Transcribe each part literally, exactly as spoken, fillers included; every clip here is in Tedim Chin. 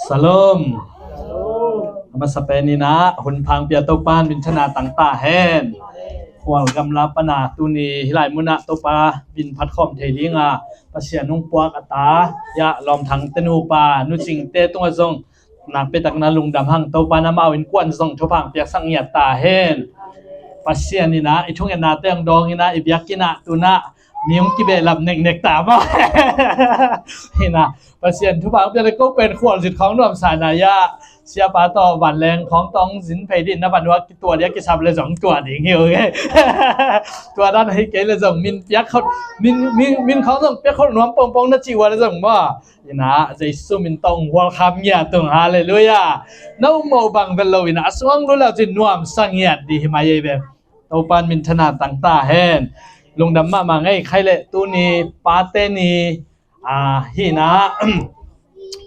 Shalom. A masa pen in ah hun pha hong pia Topa in minthanna tang ta hen. Khual gamla pan a tuni hih lai mun ah Topa min phat khawm thei ding a Pasian hong puak a ta, ya, Lawm Thangte nupa Nu Cingte tungah zong nakpi takin lungdam hang. Topa in amau innkuan zong thupha hong piaksak ngiat ta hen. Pasian in ah i thungetnate hong dawng in ah i biakinn ah tu-in ah mi hong kibehlap neknek ta maw. Hi in ah Pasian thupha hong pia leh ko pen khualzin khawng nuamsa na ya, siapa tawh vanleng khawng tawh hong zin phei ding, na van uah kituah ding a kisap leh zong tuah ding hi uh hi. Tua dan hi kei leh zong min piak khawng, min, min, min khawng zong piak khawng nuam pongpong na cih uah leh zong maw, hi in ah Jesu min tawh hong welcome ngiat ung. Halleluiah. Na um mawh bang vet lo in ah a sung hong lut leh cin nuamsa ngiat ding hi mai ei ve. Topa in minthanna tang ta hen. Lungdam mahmah ngei. Khai leh tuni Pate Ni, a, hi in ah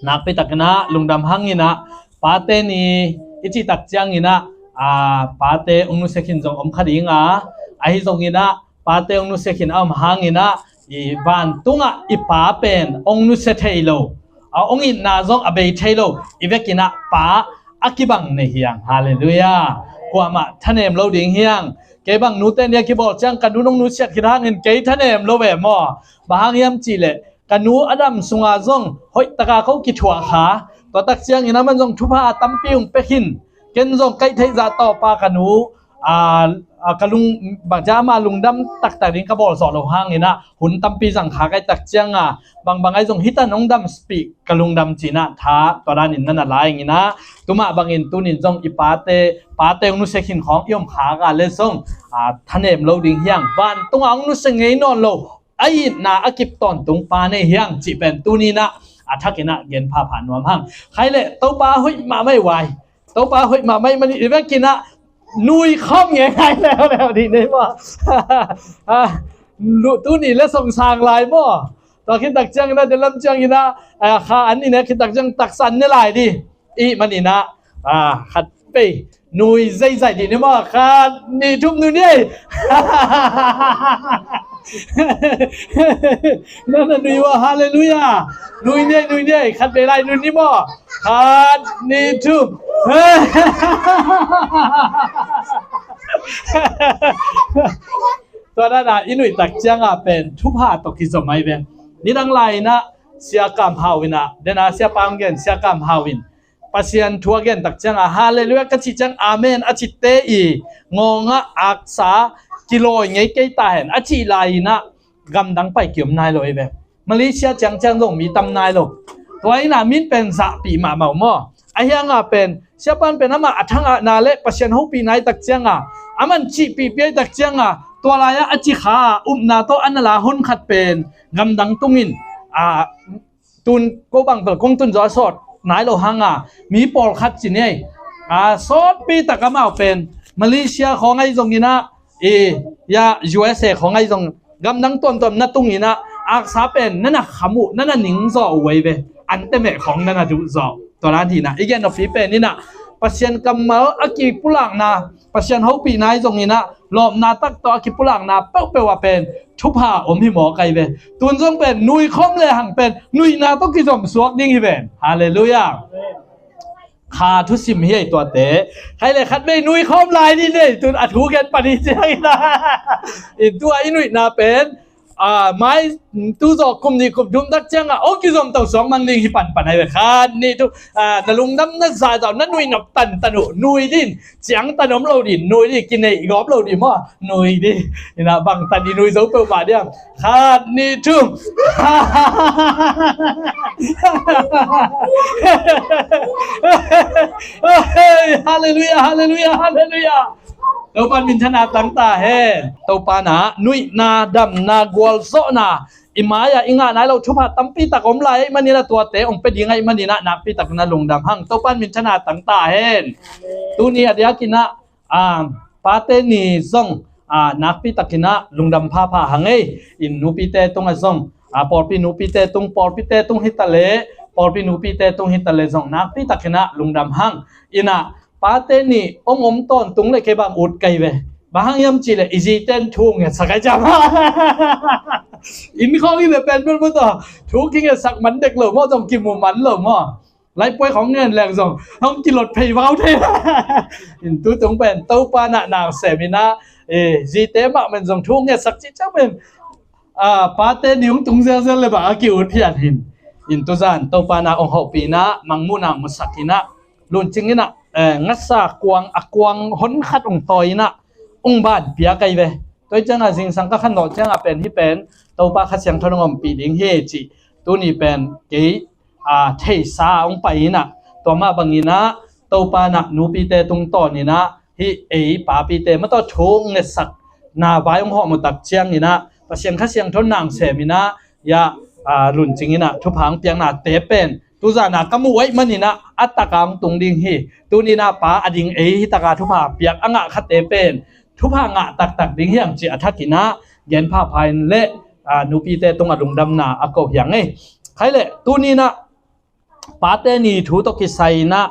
nakpi takin ah lungdam hang in ah, Pate Ni i cih tak ciangin ah, a, pate hong nusia khin zong om kha ding a, ahi zongin ah pate hong nusia khin a om hangin ah i vantungah i Pa pen hong nusia thei lo, a, hong itna zong a bei thei lo, i vekin ah Pa a kibang nei hi hang. Halleluiah. Kuamah thanem lo ding hi hang. Kei bang nute nih a kibawl ciang ka nu in hong nusiat khit hangin kei thanem lo ve maw. Bang hang hiam cih leh ka nu a dam sungah zong hoih takin ko kithuah kha. Tua tak ciangin amah in zong thupha tampi hong pia khin. Ken zong kaih theih zah tawh pa ka nu, a, a, ka lung, bang ci a, amah lungdam taktak ding ka bawl zawh loh hangin ah hun tampi zang kha ka hih tak ciang a, bangbang ahi zong hih tan hong dampih ka lungdam ci in ah tha tua danin na na la ing in ah, tu mah bangin tuni in zong i pate, pate hong nusia khin khawng i om kha a leh zong, a, thanem lo ding hi hang. Vantungah hong nusia ngei nawn lo, a itna a kip tawntung Pa nei hi hang cih pen tuni in ah a thakin ah gen phapha nuam hang. Khai leh Topa hoih mahmah hi vai. Topa hoih mahmah hi manin i vekin ah nui khawm ngeingai leuleu ding nei maw. A, lu-, tuni leh song sang lai maw. Tua khit tak ciangin ah, den lam ciangin ah, a, kha an i ne khit tak ciang taksa an ne lai ding. Ahih manin ah, a, khat pei nui zeizai ding nei maw. Khat, nih, thum, nui ni ei. Na na nui ua, halleluiah. Nui ni ei, nui ni ei. Khat vei lai nui ni maw. Khat, nih, thum. Tua dan a i nuih tak ciang a pen thupha tawh kizom ahi ve. Nidang lai in ah Sia Kam Hau in ah, den a siapa hong gen Sia Kam Hau in Pasian thu a gen tak ciang a, halleluiah ka cih ciang amen a cite i ngawng ah aksa kilawi ngei kei ta hen a cih lai in ah gamdang pai ki-om nai lo hi ve. Malaysia ciangciang zong mi tam nai lo. Tua in ah min pen zahpih mahmah uh maw. Ahi hang a pen siapa in pen amah a thangahna leh Pasian hopihna i tak ciang a, amah in cihpih pia i tak ciang a, tua lai ah a ci kha a upna tawh a na la hun khat pen gamdang tungin, a, tun ko bang bel kong tun zaw a sawt nai lo hang a, mi pawlkhat ci ni ei. A, sawtpi tak amau pen Malaysia khawng ahi zongin ah, i, ya, U S A khawng ahi zong gamdang tuamtuam na tung in ah aksa pen na na kham uh, na na ning zawh uh ahi ve. An te meh khawng na na duh zawh. Tua dan hi in ah i gen noppi pen in ah Pasian kammal a kipulakna, Pasian hopihna ahi zongin ah lawpna tak tawh a kipulakna peuhpeuh ah pen thupha om hi mawk ahi ve. Tun zong pen nui khawm lehang pen nuihna tawh kizom suak ding hi ven. Halleluiah. Kha thusim hi ei tuate. Khai leh khat vei nui khawm lai ding nei, tun a thu gen pan hi ciangin ah. In tua i nuihna pen, a, mai tu zawh kum nih kum thum tak ciang a hong kizom to suak mang ding hi panpan ahi ve. Khat, nih, thum, a, na lungdam na zaizau na nuih nop tantan uh nui ding. Ciangtan om lo ding, nui ding, kineih gawp lo ding maw, nui ding. In ah bangtan i nui zo peuhmah diam. Khat, nih, thum. Halleluiah, halleluiah, halleluiah. Topa in minthanna tang ta hen. Topa in ah nuihna, damna, gualzawhna i mai-ah i ngah nai lo thupha tampi tak om lai ahih manin ah tuate hong pia ding ahih manin ah nakpi takin ah lungdam hang. Topa in minthanna tang ta hen. Tuni a diakin ah, a, Pate Ni zong, a, nakpi takin ah lungdam phapha hang ei. In nupite tungah zong, a, pawlpi nupite tung, pawlpite tung hi ta leh, pawlpi nupite tung hi ta leh zong nakpi takin ah lungdam hang. In ah Pate Ni hong om tawntung leh kei bang ut ka hi ve. Bang hang hiam cih leh i zite in thu ngetsak ahi ciang. Inn khawng i leh pen bel maw, tua thu kingetsak man dek lo maw, zong kimu man lo maw. Laipuai khawng ngen leng zong hong kilot phei vau thei. In tu tung pen Topa na nang sem in ah, eh, zite mah men zong thu ngetsak cih ciang pen, ah, pate ni hong tung zelzel le bang a ki-ut phian hin. In tu zan Topa na hong hopih in ah, mangmuhna musak in ah, luncing in ah, eh, ngasa kuang, a kuang hon khat hong tawi in ah, hong ban piak ahi ve. Tua hi ciang a zingsang ka khan nawh ciang a pen hih pen Topa Kha Siangtho hong ompih ding hi cih tuni pen kei, a, theisa hong pai in ah, tua mah bang in ah Topa na nupite tungtawn in ah hih ei papite mah tawh thu hong ngetsak na vai hong hawm uh tak ciang in ah Pasian Kha Siangtho nang sem in ah, ya, a, luncing in ah thupha hong piaknate pen tu zan a ka muh uh ahih man in ah a tak a hong tung ding hi. Tuni in ah pa a ding ei hi tak a thupha piak a ngah khate pen thupha ngah taktak ding hi hang cih a thak in ah gen phapha in le, a, nupite tung a lungdamna a ko hi hang ei. Khai le tuni in ah pate ni thu tawh kisai in ah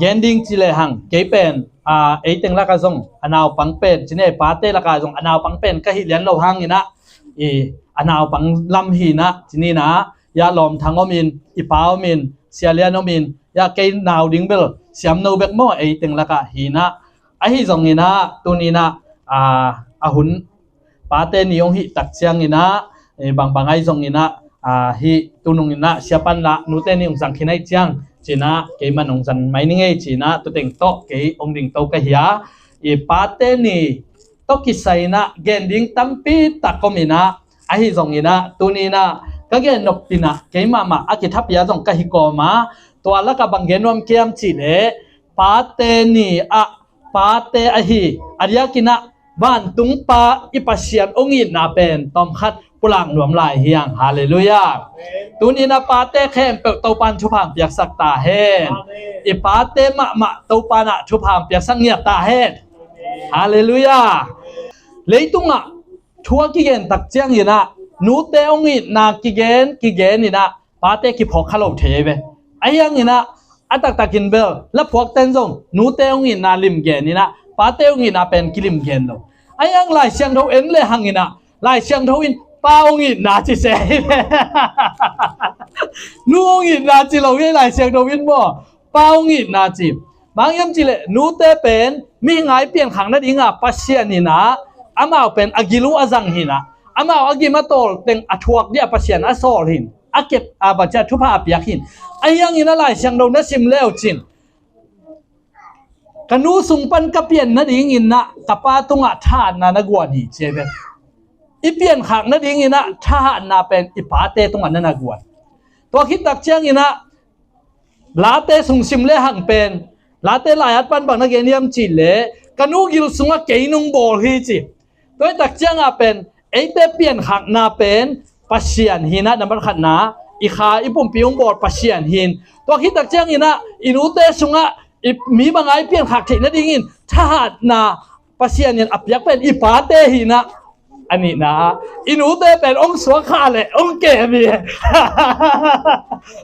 gen ding ci le hang kei pen, a, ei teng lak a zong a naupang pen ci ni, pate lak a zong a naupang pen ka hih lian lo hang in ah, i, a naupang lam hi in ah ci ni in ah, ya, Lawm Thang om in, i pa om in, Sia Lian om in, ya, kei nau ding bel Siam No bek maw, ei teng lak a hi in ah. Ahi zong in ah tuni in ah, a, a hun pate ni hong hih tak ciang in ah, eh, bangbang ahi zong in ah, a, hih tu nung in ah Sia Pan lah nute ni hong zang khin ahih ciang ci in ah kei man hong zang mai ning ei ci in ah tu teng tawh kei hong ding to ka hi a. I pate ni tawh kisai in ah gen ding tampi tak om in ah, ahi zong in ah tuni in ah ka gen nop in ah kei mahmah a kithapi a zong ka hi kawm a, tua lak a bang gen nuam ka hiam cih le pate ni ah pate ahi, a diak in ah vantung Pa i Pasian hong itna pen tawmkhat pulak nuam lai hi hang. Halleluiah. Tuni in ah pate khempeuh Topa in thupha hong piaksak ta hen. I pate mahmah Topa in ah thupha hong piaksak ngiat ta hen. Halleluiah. Leitung ah thu a kigen tak ciang in ah nute hong itna kigen kigen in ah pate kiphawk kha lo thei ve. Ahi hang in ah a taktak in bel la phuakten zong nute hong itna lim gen in ah pate hong itna pen kilim gen lo. Ahi hang Lai Siangtho en le hang in ah Lai Siangtho in pa hong itna ci se hi ve. Nu hong itna ci lo hi Lai Siangtho in maw, pa hong itna ci. Bang hiam cih le nute pen mihing a i piankhak nading a Pasian in ah amau pen a gil uh a zang hi in ah, amau a gim a tawl teng a thuak ding a Pasian a sawl hi in, a kep a bacia thupha a piak hi in. Ahi hang in ah Lai Siangtho na sim le uh cin, ka nu sung pan ka pian nading in ah ka pa tungah thahatna na guan hi ci ve. I piankhak nading in ah thahatna pen i pate tungah na na guan. Tua khit tak ciang in ah Late sung sim le hang pen, Late lai-at pan bang na gen hiam cih le ka nu gil sungah kei nong bawl hi ci. Tua hi tak ciang a pen eite piankhakna pen Pasian hi in ah, nambat khatna, i kha i pumpi hong bawl Pasian hi in. Tua khit tak ciang in ah i nute sungah i mi bang a i piankhak theih nadingin thahatna Pasian in a piak pen i pate hi in ah, a nihna ah i nute pen hong suak kha le hong kem hi.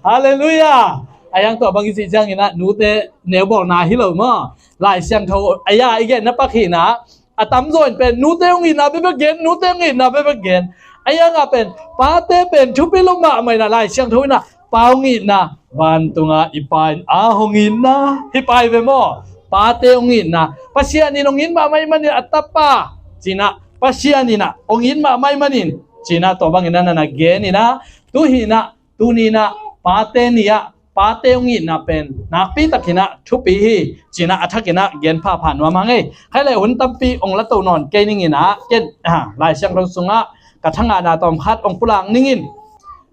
Halleluiah. Ahi hang tua bang i cih ciang in ah nute neubawlna hi lo maw. Lai Siangtho a ya i gen na pak hi in ah, a tamzaw in pen nute hong itna bekbek gen, nute hong itna bekbek gen. Ahi hang a pen pate pen thupi lo mahmah in ah Lai Siangtho in ah pa hong itna, vantungah i Pa in a hong itna, hi pai ve maw. Pate hong itna, Pasian in hong it mahmah ahih manin a tapa ci in ah, Pasian in ah hong it mahmah ahih manin ci in ah tua bang in ah na na gen in ah, tu hi in ah, tuni in ah pate ni ah pate hong itna pen nakpi tak in ah thupi hi ci in ah a thak in ah gen phapha nuam hang ei. Khai le hun tampi hong la to nawn kei ning in ah ken, ha, Lai Siangtho sungah ka thangahna tawmkhat hong pulak ning in.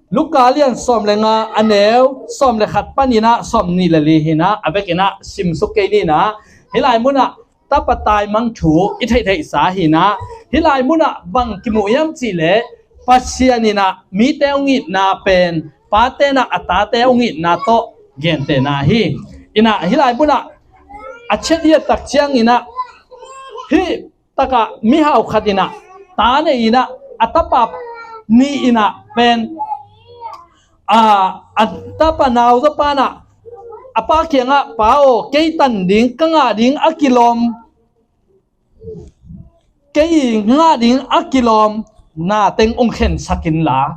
Luka lian sawm le nga a neu sawm le khat pan in ah sawm nih le li hi in ah a vek in ah simsuk kei ni in ah, hih lai mun ah tapa taimang thu i theihtheihsa hi in ah, hih lai mun ah bang kimu hiam cih le Pasian in ah mite hong itna pen pate in ah a tate hong itna tawh gentehna hi. In ah hih lai mun ah a chiat hiat tak ciang in ah hih takah mihau khat in ah ta nei in ah a tapa nih in ah pen, a, a tapa nauzaw pa in ah a pa kiangah, "Pa aw, kei tan ding, ka ngah ding a kilawm, kei ngah ding a kilawm na teng hong khensak inla."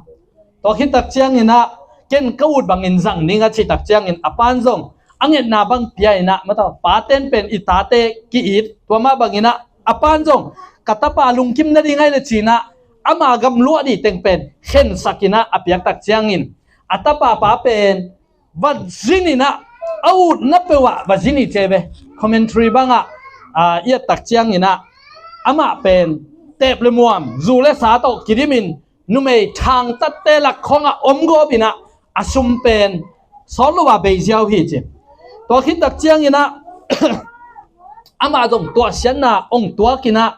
Tua khit tak ciang in ah ken ka ut bangin zang ning a cih tak ciangin a pan zong a ngetna bang pia in ah, mataw, paten pen i tate ki-it, tua mah bangin ah a pan zong ka tapa lungkim nading ai le ci-in ah ama gamluah dih teng pen khensak in ah a piak tak ciangin a tapa pa pen va zin in ah, a utna peuh ah va zin hi ci ve. Commentary bangah, ah, i et tak ciangin ah amah pen teep le muam, zu le sa tawh kidimin numei thangtatte lak khawngah om gawp in ah a sum pen sawt lo a bei ziau hi ci. Tua khit tak ciangin ah amah zong tuahsiatna ong tuak in ah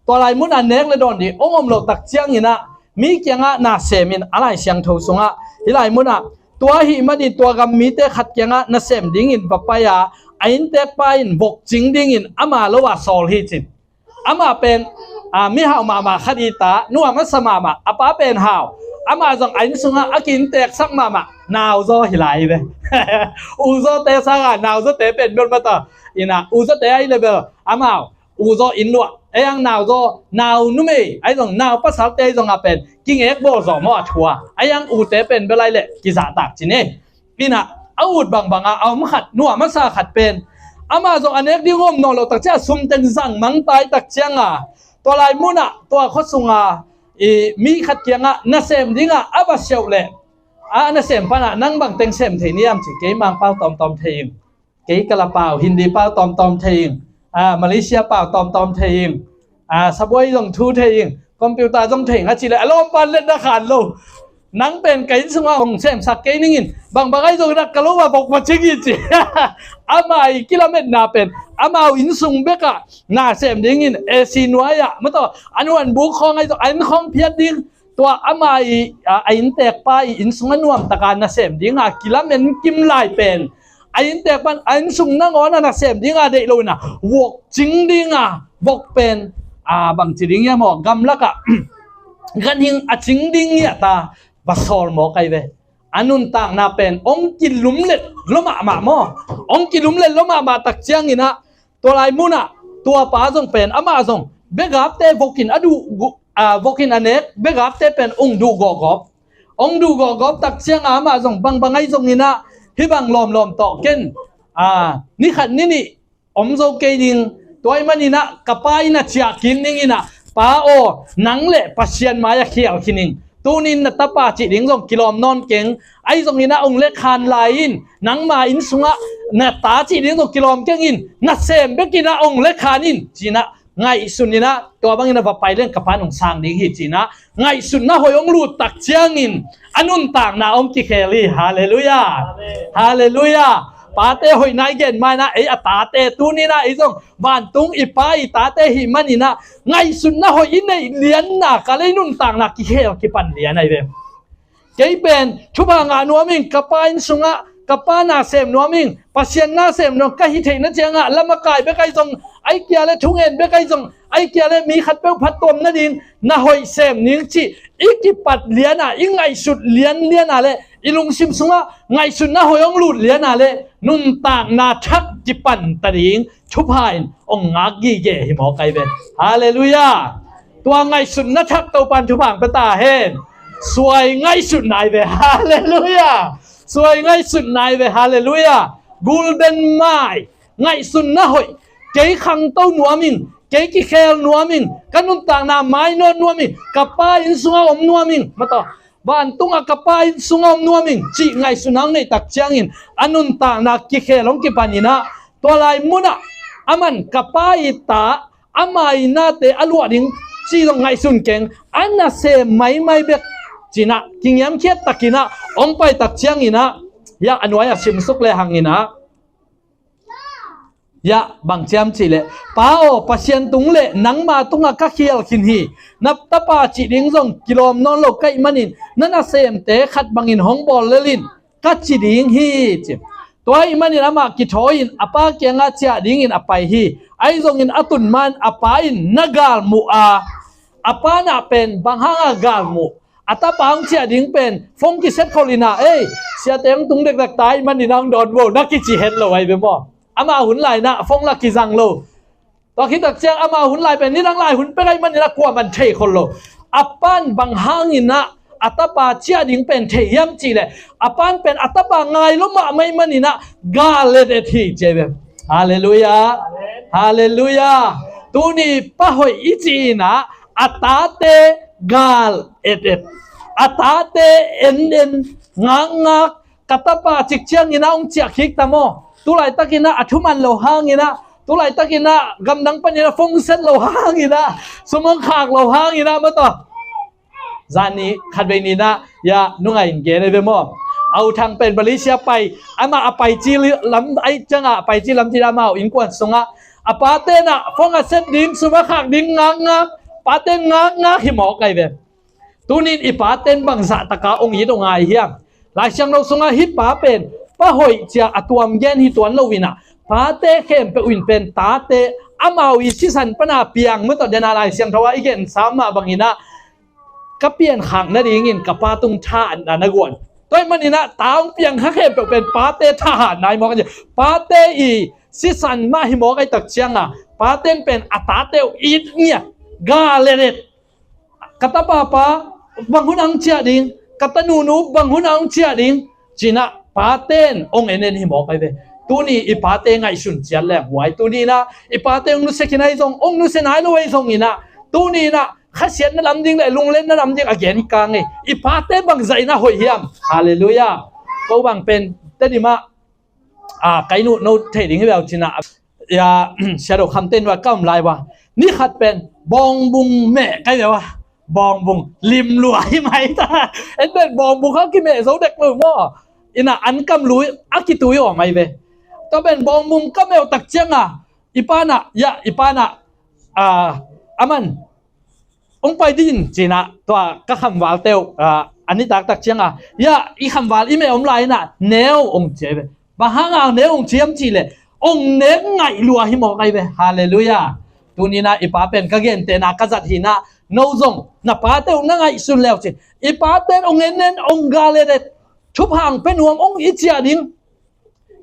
tua lai munah nek le dawn dih ong om loh tak ciangin ah mi kiangah na sem in, a Lai Siangtho sungah hih lai munah tua ahih manin tua gam mite khat kiangah nasem dingin va pai a, a inntekpa in vok cing dingin ama lo a sawl hi cin. Amah pen, a, mihau mahmah khat hi ta, nuam a sa mahmah, a pa pen hau. Amah zong a inn sungah a kiinnteksak mahmah nauzaw hi lai ve. Uzawte sangah nauzawte pen bel mata in ah, uzawte ahi le bel amau uzaw inn luah, ei ang nauzaw, nau numei ahi zong, nau pasalte ahi zongah pen kingek bawl zawh maw a thu a, ei ang ute pen bel ai leh kizahtak ci ni. In ah a ut bangbangah a om khat, nuam a sa khat pen amah zong a nek ding om nawn loh tak ciang a sum teng zang mang tai tak ciang a, tua lai munah tua khua sunga i mi khat kiangah nasem dingah a va siauh leh, a nasem panah nang bang teng sem thei niam ci, kei Mang pau tawmtawm thei ing, kei Kala pau, Hindi pau tawmtawm thei ing, a, Malaysia pau tawmtawm thei ing, a, Sabuai zong thu thei ing, computer zong thei ing a cih leh a lawmpan letna khan lo. Nang pen ka inn sungah hong semsak kei ning in, bangbang ahi zongin ah ka lo a vok va cing hi ci. Amah i kilametna pen amau inn sung bekah nasem dingin A C nuai-ah, mataw, a nuanbuk khawng ahi zong, a inn khawng phiat ding, tua amah i, a, a inntekpa i inn sungah nuamtaka nasem dinga kilamen kim lai pen a inntekpa in a inn sung nangawn a nasem dinga deih lo in ah vok cing dinga, vok pen, a, bangci ding hiam aw, gamlakah ganhing a cing ding ngiat a va sawl mawk ai ve. A nuntakna pen ong kilumlet lo mahmah maw? Ong kilumlet lo mahmah tak ciangin ah tua lai munah tua pa zong pen amah zong begapte vokin a duh gu-, a, vokin a nek begapte pen ong duh gawgawp. Ong duh gawgawp tak ciangah amah zong bangbang ahi zongin ah hih bang lawmlawm tawh ken, a, ni khat ni nih om zo kei ding. Tua ahih manin ah ka pa in a ciah kik ning in ah, pa aw, nang le Pasian mai-ah khial khin ing. Tunin na tapa cih ding zong kilawm nawn keng. Ahi zongin ah ong lekhan lai in, nangma inn sungah na ta cih ding zong kilawm keng in, nasem bekin ah ong lekhan in, ci-in ah ngaihsun in ah, tua bangin a va pai leng ka pa in ong sang ding hi ci-in ah ngaihsutna hoih ong lut tak ciangin a nuntakna ong kikhel hi. Halleluiah. Amen. Halleluiah. Pate hoihna i gen ma-in ah ei a tate, tunin ah ei zong vantung i pa i tate ahih manin ah ngaihsutna hoih i neih lianna ka lei nuntakna kikhel kipan lian ahi ve. Kei pen thupha ngah nuam ing, ka pa inn sungah ka pa nasem nuam ing, Pasian nasem nuam ka hih theihna ciangah lamakai bek ahi zong, ahih kei leh thungen bek ahi zong, ahih kei leh mi khatpeuh phattuam nading na hoih sem ning cih i kipat lianah, i ngaihsut lianlianah le i lungsim sungah ngaihsutna hoih hong lut lianah le nuntakna thak kipan ta ding thupha in hong ngak gige hi mawk ai ve. Halleluiah. Tua ngaihsutna thak Topan thupha hong pia ta hen. Suai ngaihsutna ai ve. Halleluiah. Suai ngaihsutna ai ve. Halleluiah. Golden mai. Ngaihsutna hoih. Kei khangto nuam ing. Kei kikhel nuam ing. Ka nuntakna mainawt nuam ing. Ka pa inn sungah om nuam ing. Mataw. Vantungah ka pa inn sungah om nuam ing cih ngaihsutna hong neih tak ciangin a nuntakna kikhel hong kipan in ah, tua lai munah aman ka pa i ta, ama i nate a luah ding cih zong ngaihsun keng, a nasem maimai bek ci-in ah kingiamkhiat takin ah hong pai tak ciangin ah, hiah a nuai-ah simsuk lehang in ah, hiah bang ci hiam cih leh, Pa aw, Pasian tung le nangma tungah ka khial khin hi. Na tapa cih ding zong kilawm nawn lo ka hih manin na nasemte khat bangin hong bawl lel in, ka ci ding hi, ci. Tua ahih manin amah kithawi-in a pa kiangah ciah dingin a pai hi. Ahi zongin a tun ma-in a pa in na galmuh a, a pa nah pen bang hanga galmuh, a tapa hong ciah ding pen phone kiset kholh in ah, ei, siate hong tung dekdek ta ahih manin ah hong dawn vo, na kici het lo ahi ve maw? Amah hun lai-in ah phone lah kizang lo. Tua khit tak ciang amah hun lai pen nidang lai hun pek ahih manin ah kuaman thei khol lo. A pa'n bang hangin ah a tapa ciah ding pen thei hiam cih leh, a pa'n pen a tapa ngai lo mahmah ahih manin ah gal et et hi ci hi ve. Halleluiah. Halleluiah. Tuni pa hoih i cih in ah a tate gal et et, a tate en en, ngakngak, ka tapa cik ciangin ah hong ciah kik ta maw. Tulaitakin ah a thuman lo hangin ah, tulaitakin ah gamdang panin ah phone set lo hangin ah, sum hong khak lo hangin ah maw taw. Zani khatvei ni-in ah, ya, nungai in gen hi ve maw. A u Thang pen Malaysia pai, amah a pai ci lam, ahih ciangah a pai ci lam ci-in ah amau innkuan sungah a pate'n ah phone a set ding, sum a khak ding ngakngak, pate'n ngakngak hi mawk ahi ve. Tuni-in i pate'n bangzah takin hong it hong ngai hiam? Lai Siangtho sungah hih pa pen pa hoih ci-a a tuam gen hi tuan lo-in ah, pate khempeuh in pen tate amau i sisan pan a piang maw taw. Dena Lai Siangtho ah i gensa mah bangin ah, ka piankhak nadingin ka pa tung thahatna na guan. Tua ahih manin ah ta hong piang kha khempeuh pen pate thahatna hi mawk ahi. Pate i sisan mah hi mawk ahih tak ciangah, pate'n pen a tate uh it ngiat, gal et et. Ka tapa pa bang hun ah hong ciah ding, ka tanu nu bang hun ah hong ciah ding ci-in ah pate'n hong en en hi mawk ahi ve. Tuni i pate ngaihsun ciat leng huai. Tuni-in ah i pate hong nusia khin ahi zong, hong nusia nai lo ahi zongin ah, tuni-in ah khasiatna lam ding le lunglenna lam ding a gen hi kang e. I pate bangzah in ah hoih hiam? Halleluiah. Ko bang pen Tedim ah, a, ka inn uh, no thei ding hi ve uh ci-in ah, ya, Shadow Khamte inn uah ka om lai ua, ni khat pen bawngbung meh ka hi ve ua. Bawngbung lim lua hi mai ta. En pen bawngbung kha kimeh zo dek lo maw. Inn ah ankam lui a kitui om ahi ve. Tua pen bawngbung ka meh uh tak ciangah, i pa'n ah, ya, i pa'n ah, a, aman hong pai dih in ci-in ah, tua ka khamvalte uh, a, a nitak tak ciangah, ya, i khamval i meh om lai-in ah neu hong ci ahi ve. Bang hangah neu hong ci hiam cih leh, hong nek ngaih lua hi mawk ahi ve. Halleluiah. Tuni-in ah i pa pen ka gentehna ka zat hi-in ah, no zong na pate uh na ngaihsun le uh cin. I pate'n hong en en, hong gal et et, thupha hong pia nuam, hong it ciat ding.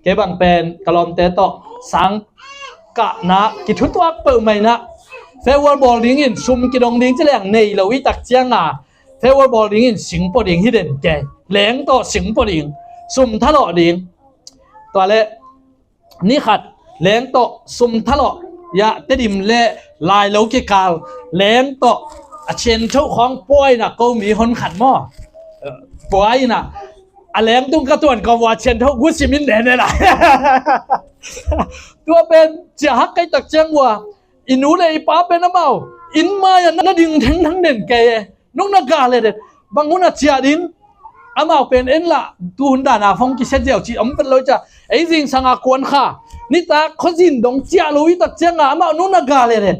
Kei bang pen ka lawmte tawh sang kahna kithutuak peuhmah in ah, farewell bawl dingin sum kidong ding ci leng nei lo i tak ciangah, farewell bawl dingin sing pua ding hi den kei. Leng tawh sing pua ding, sum thalawh ding. Tua leh ni khat leng tawh sum thalawh, ya, Tedim le Lailo kikal leng tawh a Thiantho khawng pua in ah, ko mi hon khat maw, pua in ah, a leng tung ka tuan kawm ua, Thiantho gusim in den den a. Tua pen ciah hak kei tak ciang ua, i nu le i pa pen amau inn mai-ah na ding thengthang den kei e. Nong na gal et et. Bang hun ah ciah ding? Amau pen en lah, tu hun dan a phone kiset ziau cih om pen lo ciah. Ei zingsang a kuan kha, nitak khuazin dong ciah lo i tak ciangah amau nong na gal et et.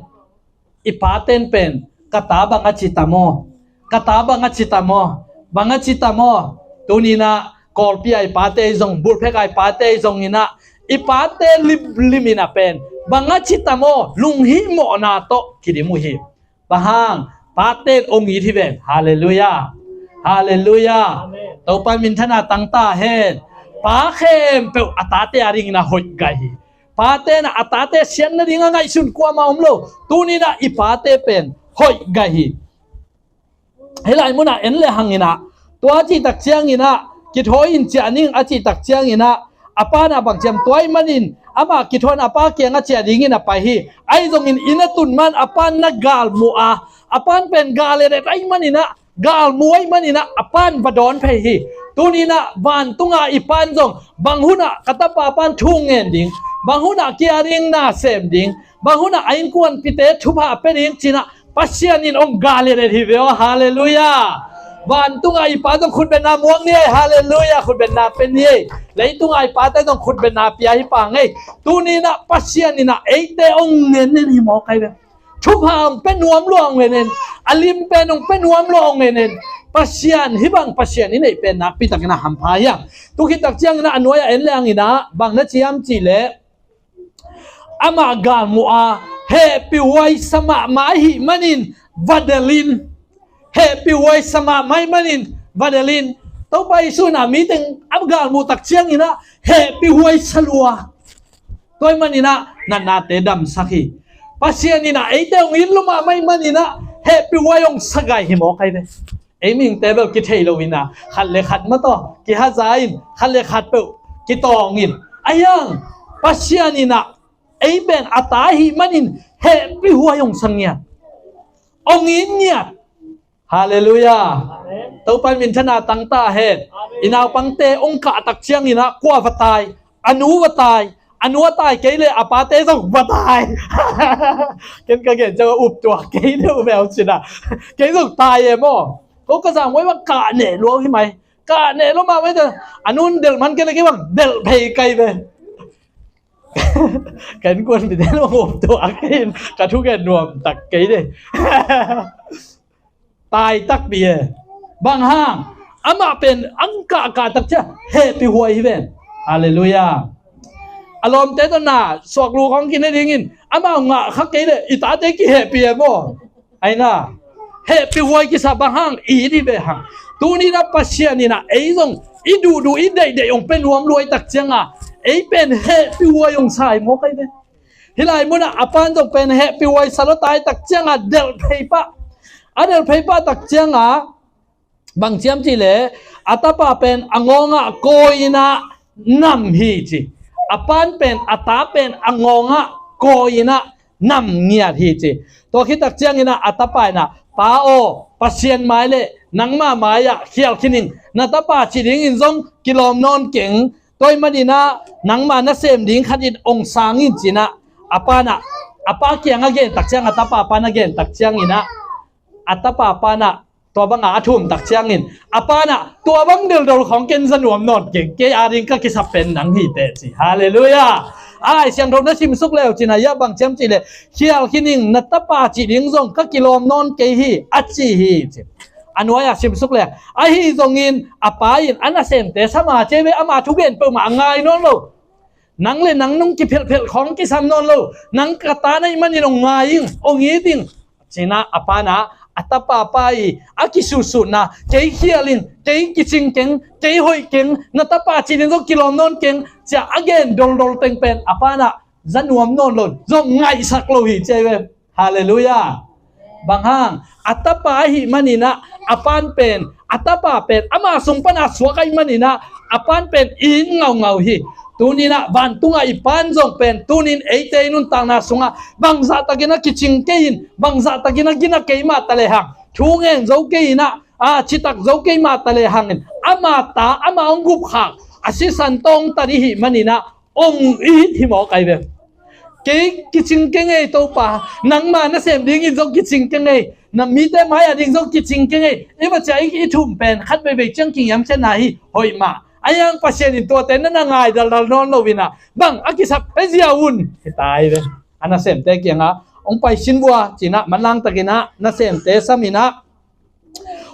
I pate'n pen, ka ta bang a ci tam aw, ka ta bang a ci tam aw, bang a ci tam aw. Tuni-in ah Kawlpi a i pate zong, bulphek a i pate zongin ah, i pate limlim in ah pen bang a ci tam aw, lunghihmawhna tawh kidim uh hi. Bang hang? Pate'n hong it hi ven. Halleluiah. Halleluiah. Amen. Topa minthanna tang ta hen. Pa khempeuh a tate a dingin ah hoih gai hi. Pate'n ah a tate siatna ding a ngaihsun kuamah om lo. Tuni-in ah i pate pen hoih gai hi. Hih lai munah en le hangin ah, tua a cih tak ciangin ah, kithawi in ciah ning a cih tak ciangin ah, a pa'n ah bang ci hiam, tua ahih manin amah kithawi in a pa kiangah ciah dingin a pai hi. Ahi zongin inn a tun ma-in a pa'n na galmuh a, a pa'n pen gal et et ahih manin ah, galmuh ahih manin ah, a pa'n va dawn phei hi. Tuni-in ah vantunga i pa'n zong bang hun ah ka tapa pa'n thu ngen ding, bang hun ah kei a ding na sem ding, bang hun ah a innkuanpihte thupha pia ding ci-in ah Pasian in hong gal et et hi ve aw. Halleluiah. Vantunga i pa zong khutbetna muak ni ei. Halleluiah. Khutbetna pia ni ei. Leitunga i pate zong khutbetna pia hi pah ei. Tuni-in ah Pasian in ah eite hong en en hi mawk ahi ve. Thupha hong pia nuam lua hong en en. A lim pen hong pia nuam lua hong en en. Pasian, hih bang Pasian i neih pen nakpi takin a hampha hiam? Tu khit tak ciangin ah a nuai-ah en le hangin ah bang na ci hiam cih leh, amah galmuh a, hehpihhuai sa mahmah ahih manin va delh in. Hehpihhuai sa mahmah ahih manin va delh in. Topa Jesu in ah miteng a galmuh tak ciangin ah hehpihhuai sa lua. Tua ahih manin ah natnate damsak hi. Pasian in ah eite hong it lua mahmah ahih manin ah hehpihhuai hong sa gai hi mawk ahi ve. Ei mihingte bel kithei lo in ah, khat le khat mataw kihaza in, khat le khat peuh kitawng in. Ahi hang Pasian in ah ei pen a ta ahih manin hehpih huai hong sa ngiat, hong it ngiat. Halleluiah. Amen. Topa in minthanna tang ta hen. Amen. I naupangte hong kahtak ciangin ah kua va tai? A nu va tai. A nu a tai kei leh a pate zong va tai. Ken ka gen ciang a up tuak kei deuh ve uh cin ah. Kei zong tai e maw. Ko ka zang wai bang kah neh lua uh hi mai. Kah neh lua mah wai ta. A nun delh man kei leh kei bang delh phei kai ve. Ka innkuan mite zong up tuak kei in ka thugen nuam tak kei deuh. Tai takpi e. Bang hang? Amah pen ang kahkah tak ciang hehpih huai hi ven. Halleluiah. A lawmte tawh na suak lu khawng kine dingin amau ngah kha kei leh i tate kihehpih e maw. Ahi na, hehpih huai kisa bang hang? It hi ve hang. Tuni-in ah Pasian in ah ei zong i duhduh i deihdeih hong pia nuam luai tak ciang a ei pen hehpih huai hong sa hi maw kai ve. Hih lai munah a pa'n zong pen hehpih huai sa lua tai tak ciang a delh phei pah. A delh phei pah tak ciang a bang ci hiam cih leh a tapa pen a ngawngah kawi in ah nam hi ci. A pa'n pen a ta pen a ngawngah kawi in ah nam ngiat hi ci. Tua khit tak ciangin ah a tapa in ah, Pa aw, Pasian mai le nangma mai-ah khial khin ing. Na tapa cih dingin zong kilawm nawn keng. Tua ahih manin ah nangma nasem ding khat in hong sang in ci-in ah a pa'n ah, a pa kiang a gen tak ciang, a tapa pa'n a gen tak ciangin ah a tapa pa'n ah tua bangah a thum tak ciangin a pa'n ah tua bang deldol khawng ken za nuam nawn keng, kei ading ka kisap pen nang hi teh ci. Halleluiah. Ai Siangtho na simsuk le uh cin ah, hiah bang ci hiam cih leh khial khin ing, na tapa cih ding zong ka kilawm nawn kei hi a ci hi ci. A nuai-ah simsuk le ahi zongin a pa in a nasemte sa ma ci ve, ama thugen peuhmah a ngai nawn lo. Nang le nang nung kiphelhphelh khawng kisam nawn lo. Nang ka ta na hih manin hong ngai ing, hong it ing. Ci-in ah a pa'n ah a tapa pa i a kisuhsuhna, kei khial ing, kei kicing keng, kei hoih keng, na tapa cih ding zong kilawm nawn keng, ci-a a gen doldol teng pen a pa'n ah za nuam nawn lo, zong ngaihsak lo hi ci ve. Halleluiah. Bang hang? A tapa ahih manin ah a pa'n pen, a tapa pen ama sung pan a suak ahih manin ah a pa'n pen it ngaungau hi. Tuni-in ah vantungah i pa'n zong pen tuni-in eite i nuntakna sungah bangzah takin a kicing kei in, bangzah takin a gina kei mah ta lehang, thu ngen zo kei in ah, a citak zo kei mah ta lehangin, ama ta, ama hong gupkhak a sisan tawh hong tan i hih manin ah hong it hi maw kai ve. Kei kicing keng ei Topa, nangma nasem dingin zong kicing keng ei, na mite mai-ah ding zong kicing keng ei. I va ci-a i, i thum pen khat veivei ciang kingiam ciatna hi, hoih mah. Ahi hang Pasian in tuate na na ngai daldal nawn lo-in ah bang a kisap hezia un hi tai ve. A nasemte kiangah hong pai sin vua ci-in ah manlang takin ah nasemte sam in ah,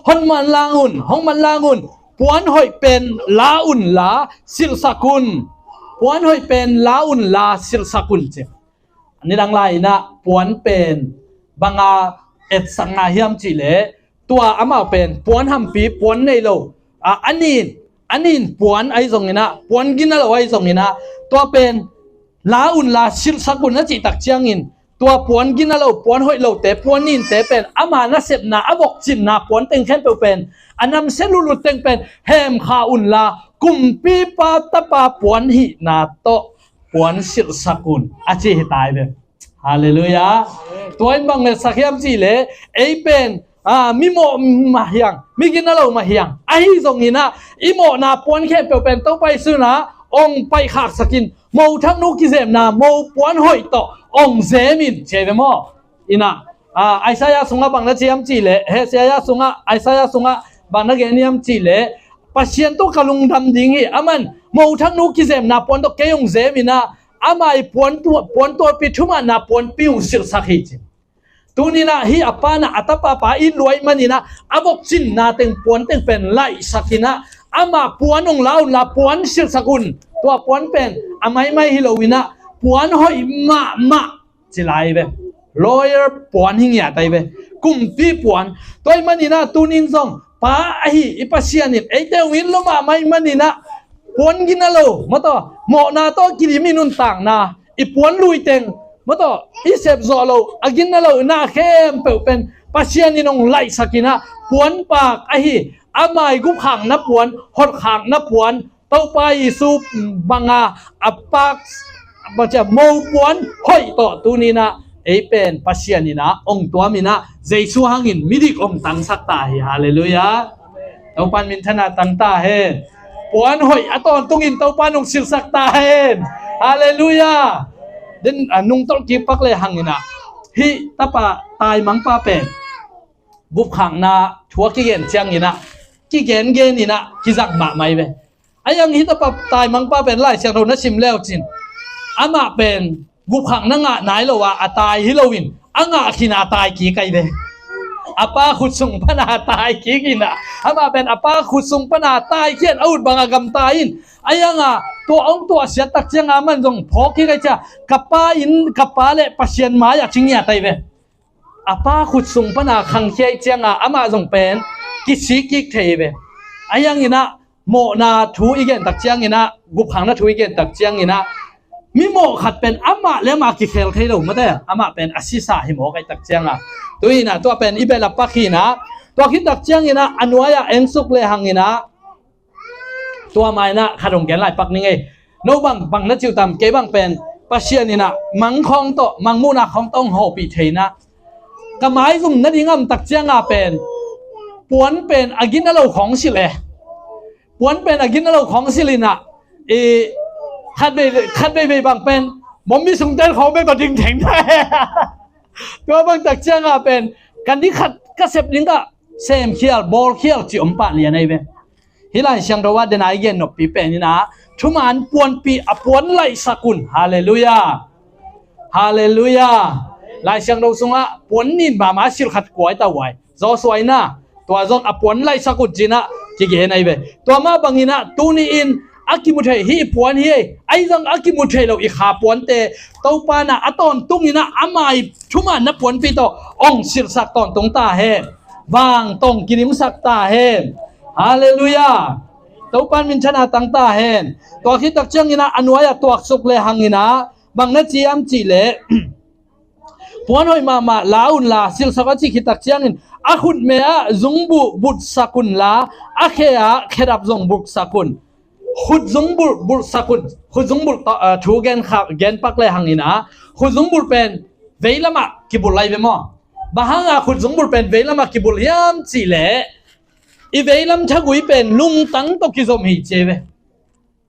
hong manlang un, hong manlang un, puan hoih pen la un la silhsak un. Puan hoih pen la un la silhsak un ci. Nidang lai-in ah puan pen bang a etsak ngah hiam cih leh, tua amau pen puan hampi, puan nei lo, a, a nin, a nin puan ahi zongin ah, puan gina lo ahi zongin ah, tua pen la un la silhsak un a cih tak ciangin, tua puan gina lo, puan hoih lote, puan ninte pen ama nasepna, a vokcinna puan teng khempeuh pen, a namsia lutlut teng pen hemkha un la, kumpipa tapa puan hihna tawh puan silhsak un a ci hi tai ve. Halleluiah. Tua in bang etsak hiam cih leh, ei pen, a, mimawh mah hi hang, migina lo mah hi hang, ahi zongin ah i mawhna puan khempeuh pen Topa Jesu in ah hong paihkhaksak in, mothaknu kizemna mo puan hoih tawh hong zem in ci ve maw. In ah, a, Isaiah sungah bang na ci hiam cih leh, Hezekiah sungah, Isaiah sungah bang na gen hiam cih leh, Pasian tawh ka lungdam ding hi, aman mothaknu kizemna puan tawh kei hong zem in ah, ama i puan tu-, puan tualpi thumanna puanpi hong silhsak hi ci. Tuni-in ah hih a pa'n ah a tapa pa it lua ahih manin ah a vokcinna teng puan teng pen laihsak in ah, ama puan hong la un la puan silhsak un. Tua puan pen a maimai hi lo-in ah puan hoih mahmah ci lai ve. Royal puan hi ngiat ai ve. Kumpi puan. Tua ahih manin ah tuni-in zong pa ahi i Pasian in eite hong it lua mahmah ahih manin ah puan gina lo, mataw, mawhna tawh kidim i nuntakna, i puan lui teng, mataw, i sep zawh loh, a gina lo na khempeuh pen Pasian in hong laihsak in ah, puanpak ahi, a mai gupkhakna puan, hotkhakna puan, Topa Jesu banga a pak, bang ci a, mopuan hoih tawh tuni in ah ei pen Pasian in ah hong tuam in ah, Jesu hangin midik hong tangsak ta hi. Halleluiah. Topa in minthanna tang ta hen. Puan hoih a tawntungin Topa in hong silhsak ta hen. Halleluiah. Den, a, nungtolh kik pak le hang in ah, hih tapa taimangpa pen gupkhakna thu a kigen ciangin ah, kigengen in ah kizang mahmah hi ve. A hi hang hih tapa taimangpa pen Lai Siangtho na sim le uh cin, amah pen gupkhakna ngah nai lo a, a tai hi loin a ngah khin a tai kik ahi ve. A pa khut sung pana tai kik in ah, amah pen a pa khut sung pana tai khin a ut bang a gamta in, a hi hang a tua hong tuahsiat tak ciang a, aman zong phawk kik ahi cia, ka pa in, ka pa le Pasian mai-ah ci ngiat ahi ve. A pa khut sung pana khangkhia ih ciang a, amah zong pen kisik kik thei hi ve. A hi hang in ah mawhna thu i gen tak ciangin ah, gupkhakna thu i gen tak ciangin ah, mi mawh khat pen amah le amah kikhel thei lo mate, amah pen a sisa hi mawk ahi tak ciang a. Tu in ah tua pen i belap pak hi in ah, tua khit tak ciangin ah a nuai-ah en suk le hang in ah, tua mai in ah khat hong gen lai pak ning ei. No bang, bang na ci uh tam? Kei bang pen Pasian in ah mang khawng tawh, mang muhna khawng tawh hong hawpih thei in ah, ka maizum nading a om tak ciang a pen puan pen a gin a lo khawng silh e. Puan pen a gin a lo khawng silh in ah, i, khat vei, khat veivei bang pen bombi sungten khawng vei va ding theng ta e. Tua bang tak ciang a pen ka ni khat ka sep ding ka semkhial, bawlkhial ci om pah lian ahi ve. Hih Lai Siangtho ah den a i gen noppi pen in ah, thuman puanpih a puan laihsak un. Halleluiah. Halleluiah. Lai Siangtho sungah puan nin mahmah silh khat kua hi ta uh ai? Joshua in ah, tua zong a puan laihsak un ci in ah kigen ahi ve. Tua mah bangin ah tuni in a kimu thei hih i puan hi ei, ahi zong a kimu thei lo i kha puante Topa in ah a tawntung in ah a mai thuman na puanpih tawh hong silhsak tawntung ta hen. Vang tawh hong kinimsak ta hen. Halleluiah. Topa in minthanna tang ta hen. Tua khit tak ciangin ah a nuai-ah tuaksuk le hang in ah, bang na ci hiam cih leh, puan hoih mahmah la un la, silhsak a cih khit tak ciangin, a khutme ah zungbulh bulhsak un la, a khe ah khedap zong bulhsak un. Khut zungbulh bulhsak un. Khut zungbulh tawh, ah, thu gen kha, gen pak le hang in ah, khut zungbulh pen veilam ah kibulh lai ve maw? Bang hang a khut zungbulh pen veilam ah kibulh hiam cih leh, i veilam thagui pen lungtang tawh kizom hi ci ve.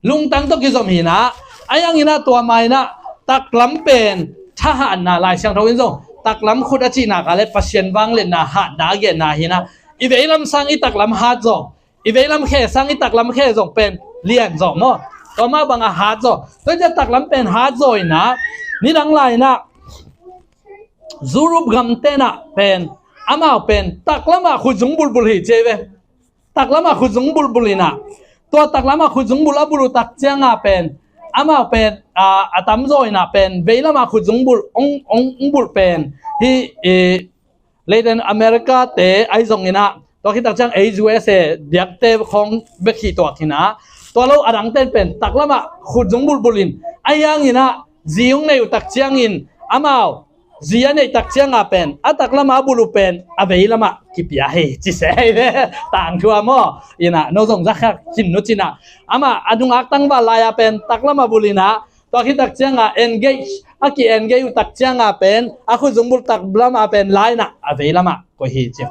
Lungtang tawh kizom hi in ah, a hi hang in ah tua mai in ah taklam pen thahatna, Lai Siangtho in zong taklam khut a cih nak leh Pasian vangliatna hatna a genna hi in ah, i veilam sang i taklam hat zaw, i veilam khe sang i taklam khe zong pen lian zaw maw? Tua mah bang a hat zaw. Tua ciang taklam pen hat zaw in ah, nidang lai in ah Europe gamte in ah pen, amau pen taklam ah khut zungbulh bulh hi ci ve. Taklam ah khut zungbulh bulh in ah, tua taklam ah khut zungbulh a bulh uh tak ciang a pen, amau pen, a, a tamzaw in ah pen veilam ah khut zungbulh hong, hong, hong bulh pen hih, i, Latin America te ahi zong in ah, tua khit tak ciang ei U S A diakte khawng bek hi tuak hi in ah, tua lo a dangte in pen taklam ah khut zungbulh bulh in, a hi hang in ah zi hong nei uh tak ciangin, amau zi a neih tak ciang a pen a taklam ah a bulh uh pen a veilam ah kipia hi ci se hi ve. Tangthu a maw? In ah no zong za kha khin nu ci in ah, amah a nungak tangval lai a pen taklam ah bulh in ah, tua khit tak ciang a engage, a ki-engage uh tak ciang a pen a khut zungbulh taklam ah pen la in ah a veilam ah koih hi ci.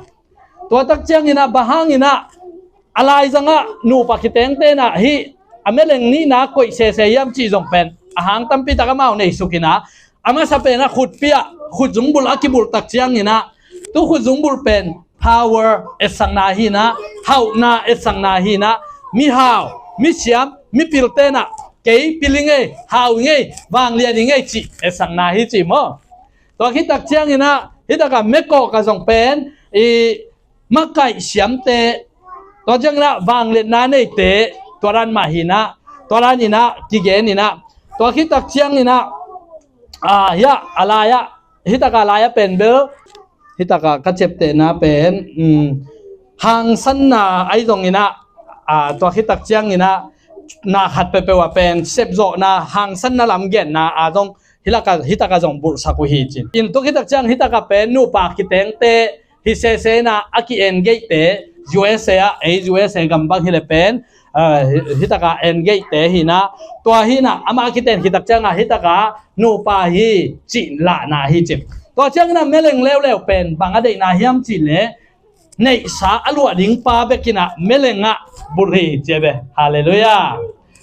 Tua tak ciang in ah bang hang in ah a laizang ah nupa kitengte in ah hih a meleng nihna koih sese hiam cih zong pen a hang tampi tak amau neihsuk in ah, a masa pen a khutpi ah khut zungbulh a kibulh tak ciang in ah, tu khut zungbulh pen power etsakna hi in ah, hauhna etsakna hi in ah, mihau, misiam, mipilte in ah kei pil ing ei, hau ing ei, vanglian ing ei cih etsakna hi ci maw? Tua khit tak ciang in ah, hih tak a mekawk a zong pen i makaih siamte, tua ciang in ah vangliatna neite, tua dan mah hi in ah, tua dan in ah kigen in ah, tua khit tak ciang in ah, a, hiah a lai ah, hih tak a lai ah pen bel, hih tak a ka ciaptehna pen, um, hangsanna ahi zong in ah, a, tua khit tak ciang in ah na khat peuhpeuh ah pen sepzawhna, hangsanna lam genna a zong hih lak ah, hih tak a zong bulhsak uh hi ci. In tua khit tak ciang hih tak a pen nupa kitengte, hi sese inah a ki-engage te, U S A ah, ei U S A gam bang hi le pen, ah, hi, hi takah engage te hi inah, tua hi inah amah a kiten khit tak ciangah hi takah nupa hi cih lahna hi ci. Tua ciang inah meleng leuleu pen bang a deihna hiam cih leh neihsa a luah ding pa bek inah meleng ah bulh hi ci ve. Halleluiah.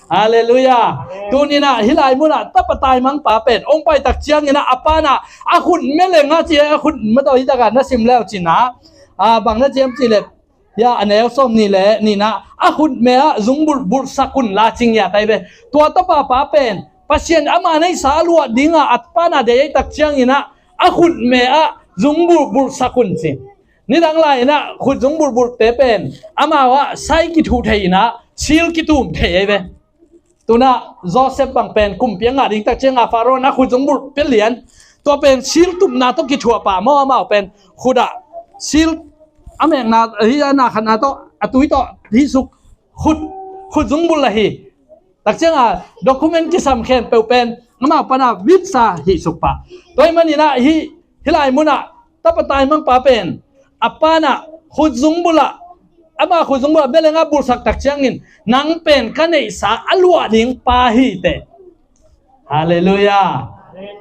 Halleluiah. Tuni inah hih lai munah tapa taimang pa pen hong pai tak ciang inah a pa inah a khut meleng ah ci, a khut mataw hi takah na sim leu ci inah, ah, bang na ci hiam cih leh, ya, a neu sawm nih le nih inah a khut me ah zungbulh bulhsak un la ci ngiat hi ve. Tua tapa pa pen Pasian ama neihsa a luah dingah a pa inah deih tak ciang inah a khut me ah zungbulh bulhsak un ci. Nidang lai inah khut zungbulh bulhte pen amau ah sai kithuh thei inah sil kitum thei hi ve. Tu inah Joseph bang pen kumpi a ngah ding tak ciangah Pharaoh in a khut zungbulh pia lian. Tua pen sil tupna tawh kithuah pah maw, amau pen khut ah sil a mekna, hi a na khatna tawh a tui tawh hih suk, khut, khut zungbulh ahi tak ciangah document kisam khempeuh pen amau panah vipsa hih suk pah. Tua ahih man inah hih, hih lai munah tapa taimang pa pen a pa inah khut zungbulh ah, ama khut zungbulh ah meleng ah bulhsak tak ciangin nang pen ka neihsa a luah ding pa hi teh. Halleluiah.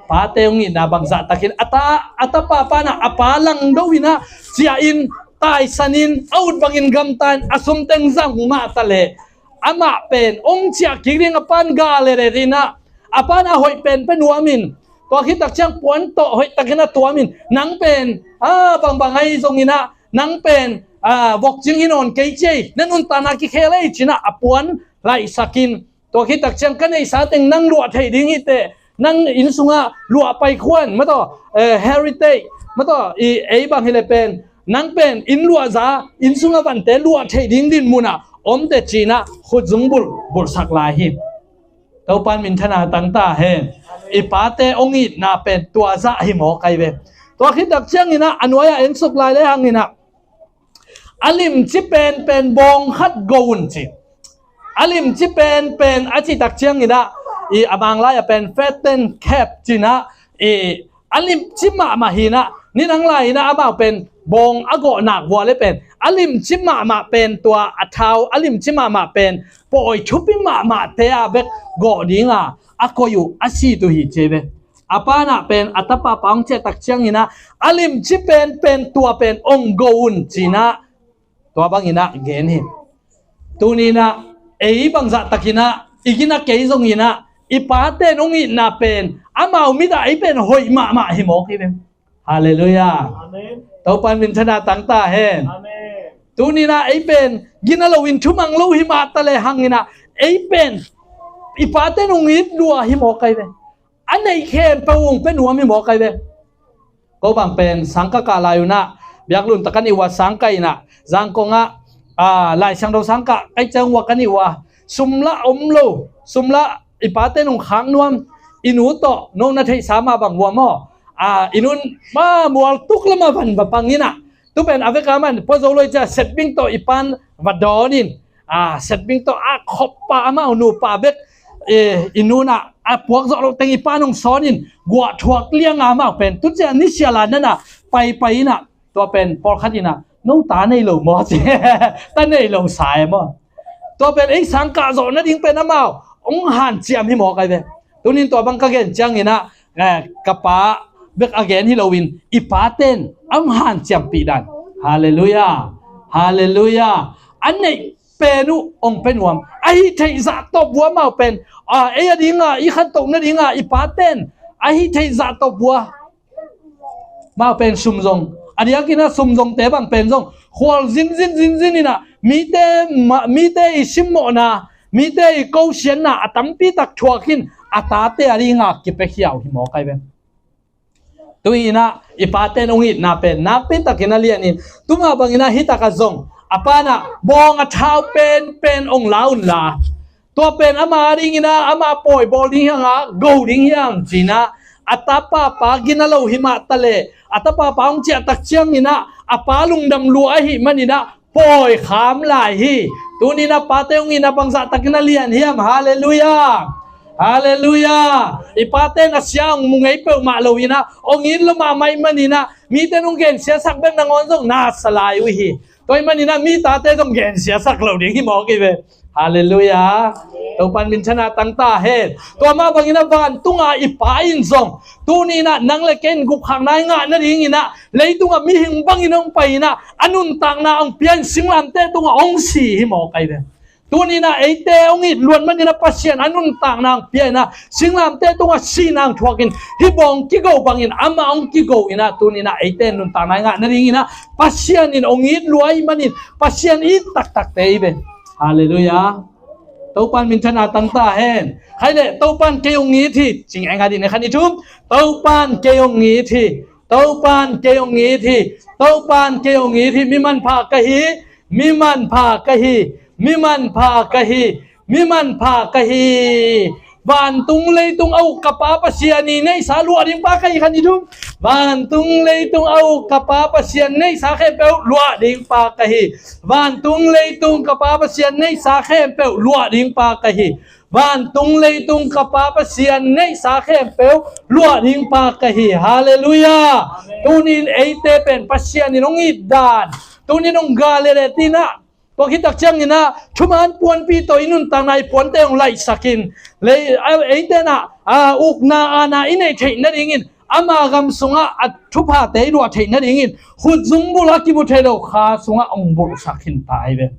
Pate hong itna bangzah takin a ta, a tapa pa inah a pa langdo inah ciah in, taisan in, a ut bangin gamta in, a sum teng zang mah ta leh amah pen hong ciah kik ding a pa in ga lelet inah a pa inah hoih pen pia nuam in, tua khit tak ciang puan tawh hoih takin a tuam in, nang pen, ah, bangbang ahi zong inah nang pen, ah, vokcing hi nawn kei ci ei, na nuntakna kikhel ei ci inah a puan laihsak in, tua khit tak ciang ka neihsa teng nang luah thei ding hi teh, nang inn sungah luah pai khuan, mataw, eh, heritage, mataw, i ei bang hi le pen, nang pen inn luahza, inn sungah vante luah thei ding dinmun ah om teh ci inah khut zungbulh bulhsak lai hi. Topa in minthanna tang ta hen. I pate hong itna pen tua zah hi mawk ahi ve. Tua khit tak ciang inah a nuai ah en suk lai le hang inah a limci penpen bawng khat go un ci. A limci penpen a cih tak ciang inah i a Mang lai ah pen fatten cap ci inah i a limci mahmah hi inah, nidang lai inah amau pen bawng a gawh nak vua le pen a limci mahmah pen, tua a thau a limci mahmah pen pawi thupi mahmahte ah bek gawh dinga a koih uh a sit uh hi ci ve. A pa inah pen a tapa pa hong ciah tak ciang inah a limci penpen tua pen hong go un ci inah tua bang inah gen hi. Tuni inah ei bangzah tak inah i gina kei zong inah i pate in hong itna pen amau mit ah ei pen hoih mahmah hi mawk hi ve. Halleluiah. Amen. Topa in minthanna tang ta hen. Amen. Tuni inah ei pen gina loin thumang lo hi mah ta le hang inah ei pen i pate in hong it lua hi mawk ahi ve. A neih khempeuh hong pia nuam hi mawk ahi ve. Ko bang pen sangkah kah lai un ah biaklun tak ka neih uh a, sangkah inah Zangkong ah, ah, Lai Siangtho sangkah kai ciang uh a ka neih uh a, sum lah om lo, sum lah i pate in hong khak nuam. I nu tawh no na theihsa mah bang uh a maw, ah, i nu in mah mual tuk lamah van va pang inah, tu pen a vek a man pua zo lo i cia setbing tawh i pa in va dawn in, ah, setbing tawh a khop pa amau nupa bek, eh, i nu in ah a puak zawh loh teng i pa in hong sawn in guah thuak liang a amau pen tu cia ni sial a nan ah paipai inah, tua pen pawlkhat inah no ta nei lo maw ci, ta nei lo sa e maw. Tua pen ei sangkah zawh nading pen amau hong hanciam hi mawk ahi ve. Tunin tua bang ka gen ciang inah, eh, ka pa bek a gen hi loin i pate in a hong hanciampih dan. Halleluiah. Halleluiah. A neih pen uh hong pia nuam. A hih theih zah tawp uh amau pen, ah, ei a dinga i khantoh nadinga i pate in a hih theih zah tawp uh amau pen sum zong, a diakin ah sum zongte bang pen zong khual zinzin zinzin inah mite, ma, mite i simmawhna, mite i kosiatna a tampi tak thuak in a tate a dinga kipiakhia uh hi mawk ahi ve. Tu inah i pate in hong itna pen nakpi takin a lian in, tu mah bang inah hih takah zong a pa inah bawng a thau penpen hong la un la, tua pen ama a ding inah ama pawi bawl ding hiam, a go ding hiam ci inah, a tapa pa gina lo hi mah ta leh a tapa pa hong ciah tak ciang inah a pa lungdam lua ahih man inah pawi kham lai hi. Tunin a pate hong itna bangzah takin a lian hiam. Halleluiah. Halleluiah. I pate na sia hong mu ngei peuhmah lo inah, hong it lua mahmah ih maninah, mite nong gensiasak bek nangawn zong na sa lai uh hi. Tua ih maninah mi tate zong gensiasak lo ding hi mawk hi ve. Halleluiah. Topan minthanna tangta hen. Tua mah banginah vantunga i Pa in zong tuninah nang le kei in gupkhiatna i ngah nadinginah leitunga mihing bangin hong pai inah a nuntakna hong pia in singlamteh tungah hong si hi mawk ahi ve. Tuninah eite hong it luat maninah Pasian a nuntakna hong pia inah singlamteh tungah sihna hong thuakin hih bawng kigo bangin amah hong kigo inah tuninah eite nuntakna i ngah nadinginah Pasian in hong it lua ih manin Pasian it taktakte hi ve. Halleluiah. Topan minthanna tangta hen. Khaile, Topan kei hong it hi. Cing enga dih ne khan i thum. Topan kei hong it hi. Topan kei hong it hi. Topan kei hong it hi. Mi manpha ka hi. Mi manpha ka hi. Mi manpha ka hi. Mi manpha ka hi. Vantung leitung a uk ka Pa Pasian i neihsa luah ding pa ka hi khan i thum. Vantung leitung a uk ka Pa Pasian neihsa khempeuh luah ding pa ka hi. Vantung leitung ka Pa Pasian neihsa khempeuh luah ding pa ka hi. Vantung leitung ka Pa Pasian neihsa khempeuh luah ding pa ka hi. Halleluiah. Tunin eite pen Pasian in hong it dan, tunin hong ga lelet inah, tua khit tak cianginah thuman puanpi tawh i nuntakna i puante hong laihsakin lei, a, eite nah, a, ukna aana i neih theih nadingin ama gam sungah a thuphate i luah theih nadingin khutzung bul a kimu thei lo kha sungah hong bulhsak khin ta hi ve.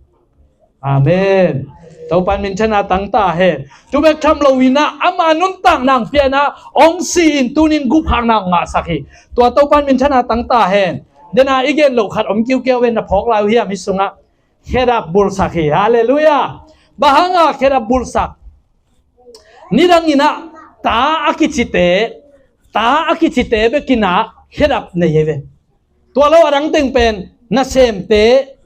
Amen. Topan minthanna tangta hen. Tu bek tham lo inah ama nuntakna hong pia inah hong si in tunin gupkhiatna hong ngahsak hi. Tua Topan minthanna tangta hen. Dena i gen loh khat om kiukiau ve, na phawk lai uh hiam hih sungah. Khedap bulhsak hi. Halleluiah. Bang hanga khedap bulhsak? Nidanginah ta a kicite, ta a kicite bekinah khedap nei hi ve. Tua lo a dang teng pen nasemte,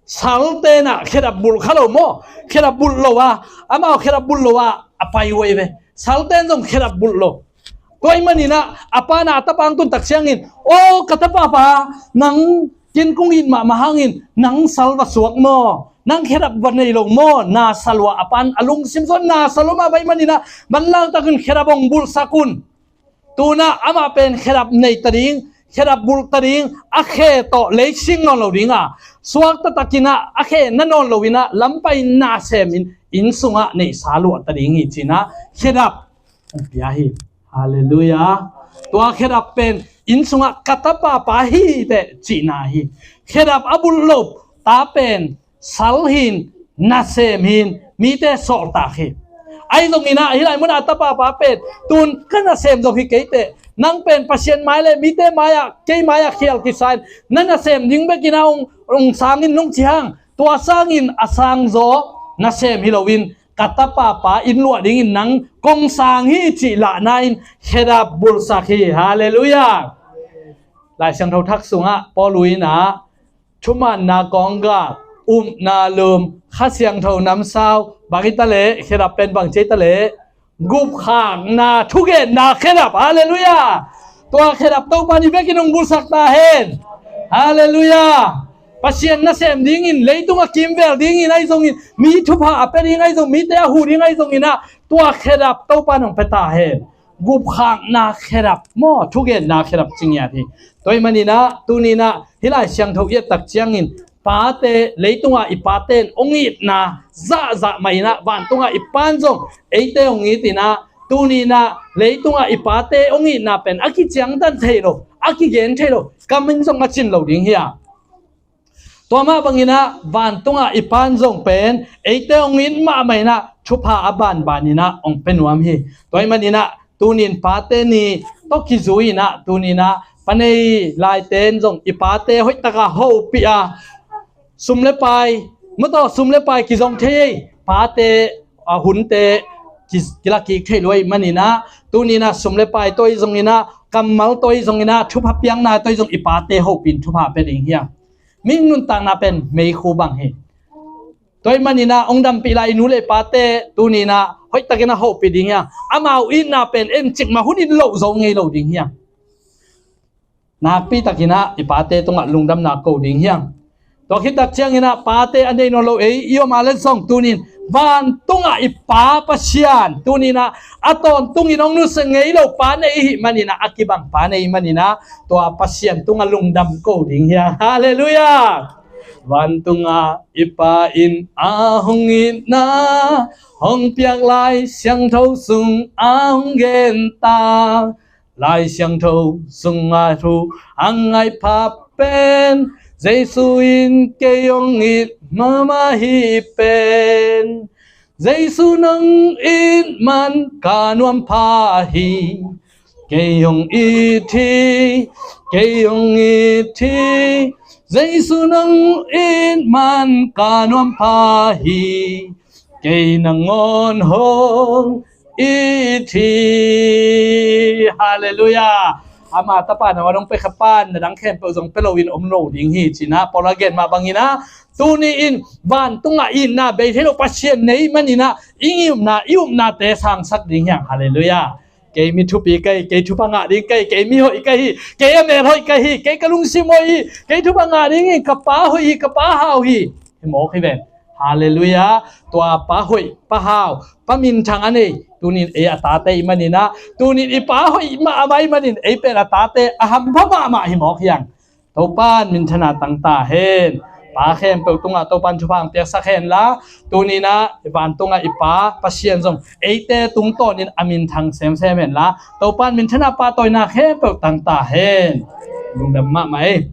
salte nah khedap bulh kha lo maw? Khedap bulh lo a, amau khedap bulh lo a, a pai uh ahi ve. Salte in zong khedap bulh lo. Tua ih maninah a pa nah a tapa hong tun tak ciangin, aw ka tapa pa, nang kin kong it mahmah hangin nang sal va suak maw? Nang khedap va nei lo maw? Na sa lua, a pa in a lungsim sungah na sa lua mahmah ih maninah manlang takin khedap hong bulhsak un. Tunah amah pen khedap nei ta ding, khedap bulh ta ding, a khe tawh lei sing nawn lo dinga, suak taktakinah a khe na nawn lo inah lampai na semin inn sungah neihsa luah ta ding hi cinah khedap hong pia hi. Halleluiah. Tua khedap pen inn sungah ka tapa pa hi teh cihna hi. Khedap a bulh lo ta pen sal hin, nasem hin, mite sawltak hi. Ahi zonginah hih lai munah a tapa pa pen tun ka nasem zong hi kei teh, nang pen Pasian mai le mite mai-ah, kei mai-ah khial kisa in na nasem ding bekinah hong, hong sang in nong ci hang, tua sangin a sangzaw nasem hi loin ka tapa pa inn luah dingin nang kong sang hi cih lahna in khedap bulhsak hi. Halleluiah. Lai Siangtho Thak sungah Paul in ah thumanna kawnggak, upna lum, Kha Siangtho namsau, bang hi ta leh, khedap pen bang ci hi ta leh, gupkhiatna thugenna khedap. Halleluiah. Tua khedap Topan i vekin hong bulhsak ta hen. Halleluiah. Pasian nasem dingin leitung a kimvel dingin ahi zongin, mi thupha a pia ding ahi zong, mite a huh ding ahi zonginah tua khedap Topan hong pia ta hen. Gupkhiatna khedap maw, thugenna khedap ci ngiat hi. Tua ih maninah tuninah hih Lai Siangtho i et tak ciangin pate, leitunga i pate in hong itna zahzah mah inah vantunga i Pa in zong eite hong it inah tuninah leitunga i pate hong itna pen a kiciangtan thei lo, a kigen thei lo, kam in zong a cin lo ding hi a. Tua mah banginah vantunga i Pa in zong pen eite hong it mahmah inah thupha a banbaninah hong pia nuam hi. Tua ih maninah tunin pate ni tawh kizui inah tuninah pa nei laite in zong i pate hoihtaka hopih a, sum le pai, mataw sum le pai kizong thei ei, pate, a, hunte ki, kila kik thei lua ih maninah tuninah sum le pai tawh ih zonginah, kammal tawh ih zonginah, thupha piakna tawh ih zong i pate hopih in thupha pia ding hi a. Mi nuntakna pen meikhu bang hi. Tua ih maninah hong dampih lai i nu le i pate tuninah hoihtakin a hopih ding hi a. Amau itna pen en cikmah hun in loh zo ngei lo ding hi a. Nakpitakinah i pate tungah lungdamna ko ding hi a. Tua khit tak ciangin ah pate a nei nawn lo ei i om a leh zong tuni-in vantungah i Pa Pasian tuni-in ah a tawntungin hong nusia ngei lo pa nei i hih manin ah a kibang pa nei i hih manin ah tua Pasian tungah lungdam ko ding hi hang. Halleluiah. Vantungah i Pa in a hong itna hong piak Lai Siangtho sungah hong gen ta. Lai Siangtho sungah thu a ngaih pha pen Jesu in kei hong it mahmah hi pen. Jesu nong it man ka nuam pha hi. Kei hong it hi, kei hong it hi. Jesu nong it man ka nuam pha hi. Kei nangawn hong it hi. Halleluiah. Ama Tapa nangawn hong pia kha pan na dang khempeuh zong pia loin om lo ding hi ci-in ah Paul a gen mah bangin ah tuni-in vantungah itna bei thei lo Pasian nei manin ah i upna, i upnate sangsak ding hi hang. Halleluiah. Kei mi thupi ka hi, kei thupha ngah ding ka hi, kei mi hoih ka hi, kei a mel hoih ka hi, kei ka lungsim hoih hi, kei thupha ngah ding hi, ka pa hoih hi, ka pa hau hi. Hi mawk hi ven. Halleluiah. Tua pa hoih, pa hau, pa minthang a nei tuni-in ei a tate i hih manin ah, tuni-in i pa hoih mah a mah i hih manin ei pen a tate a hampha mahmah hi mawk hi hang. Topa'n minthanna tang ta hen. Pa khempeuh tungah Topa'n thupha hong piaksak hen la, tuni-in ah vantungah i Pa Pasian zong eite tungtawnin a minthang semsem hen la, Topa'n minthanna pahtawina khempeuh tang ta hen. Lungdam mahmah ei.